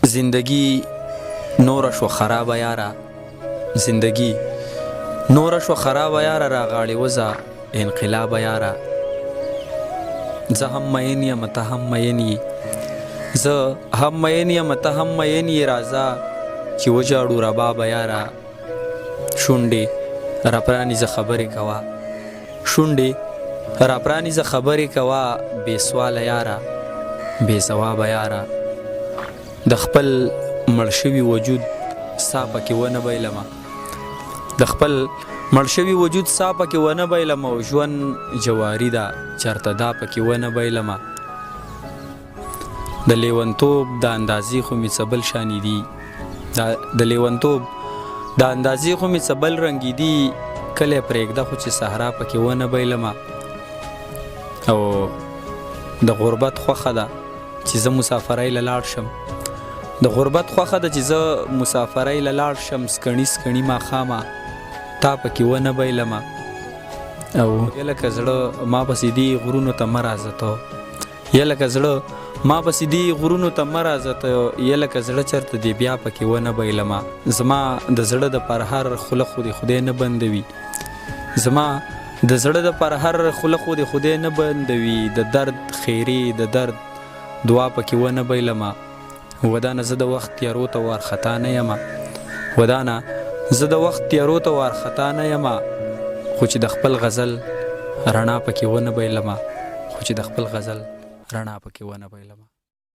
زندګي نوره شوه خرابه یاره زندګي نوره شوه خرابه یاره راغاړې وځه انقلابه یاره زه هم مین یم ته هم مین یې زه هم مین یم ته هم مین یې راځه چې وژاړو ربابه یاره شونډې راپرانیزه خبرې کوه شونډې راپرانیزه خبرې کوه بې سواله یاره بې ځوابه یاره د خپل مړ شوي وجود سا پکې ونه بایلمه د خپل مړ شوي وجود سا پکې ونه بایلمه او ژوند جواري ده چرته دا پکې ونه بایلمه د لیونتوب د اندازې خو مې څه بل شانې دي د لیونتوب د اندازې خو مې څه بل رنګ دي کلی پرېږده خو چې صحرا پکې ونه بایلمه او د غربت خوښه ده چې زه مسافرۍ له لاړ شم د غربت خوښه ده چې زه مسافرۍ له لاړ شم سکڼي سکڼي ماښامه تا پکې ونه بایلمه او لکه زړه ما پسې دي غرونو ته مه راځه ته یه لکه زړه ما پسې دي غرونو ته مه راځه ته یه لکه زړه چرته دې بیا پکې ونه بایلمه زما د زړه د پرهر خوله خو دې خدای نه بندوي زما د زړه د پرهر خوله خو دې خدای نه بندوي د درد خیرې د درد دعا پکې ونه بایلمه ودانه زه د وخت تیارو ته وارخطا نه یمه ودانه زه د وخت تیارو ته وارخطا نه یمه خو چې د خپل غزل رڼا پکې ونه بایلمه خو چې د خپل غزل رڼا پکې ونه بایلمه.